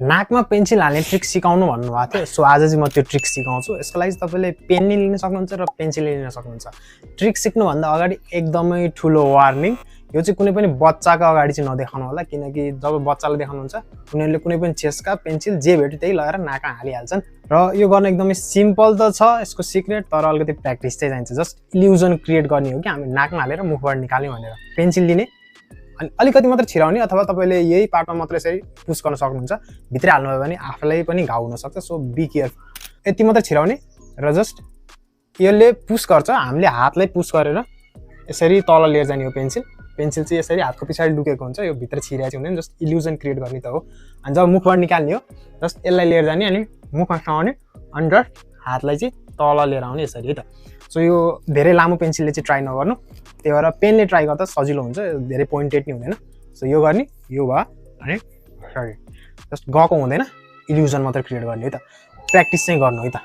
नाकमा पेन्सिल हाल्ने ट्रिक सिकाउनु भन्नुभएको थियो। सो आज चाहिँ म त्यो ट्रिक सिकाउँछु। यसको लागि चाहिँ तपाईँले पेन नि लिन सक्नुहुन्छ र पेन्सिल लिन सक्नुहुन्छ। ट्रिक सिक्नुभन्दा अगाडि एकदमै ठुलो वार्निङ, यो चाहिँ कुनै पनि बच्चाको अगाडि चाहिँ नदेखाउनु होला, किनकि जब बच्चालाई देखाउनुहुन्छ उनीहरूले कुनै पनि चेस्का पेन्सिल जे भेट्यो त्यही लगाएर नाकमा हालिहाल्छन् र यो गर्न एकदमै सिम्पल त छ यसको सिक्रेट, तर अलिकति प्र्याक्टिस चाहिँ चाहिन्छ। जस्ट इल्युजन क्रिएट गर्ने हो कि हामी नाकमा हालेर मुखबाट निकाल्ने भनेर। पेन्सिल लिने अनि अलिकति मात्र छिराउने, अथवा तपाईँले यही पार्टमा मात्र यसरी पुस गर्न सक्नुहुन्छ। भित्रै हाल्नुभयो भने आफूलाई पनि घाउ हुनसक्छ, सो बी केयरफुल। यति मात्र छिराउने र जस्ट यसले पुस गर्छ, हामीले हातलाई पुस गरेर यसरी तल लिएर जाने हो। पेन्सिल चाहिँ यसरी हातको पछाडि लुकेको हुन्छ, यो भित्र छिरेको चाहिँ हुँदैन, जस्ट इल्युजन क्रिएट गर्ने त हो। अनि जब मुखबाट निकाल्ने हो जस्ट यसलाई लिएर जाने अनि मुखमा समाउने अनि जस्ट हातलाई चाहिँ तल लिएर आउने यसरी है त। सो यो धेरै लामो पेन्सिलले चाहिँ ट्राई नगर्नु, त्यही भएर पेनले ट्राई गर्दा सजिलो हुन्छ, धेरै पोइन्टेड नि हुँदैन। सो यो गर्ने, यो भयो अनि सरी जस्ट गएको हुँदैन, इल्युजन मात्र क्रिएट गर्ने है त। प्र्याक्टिस चाहिँ गर्नु है त।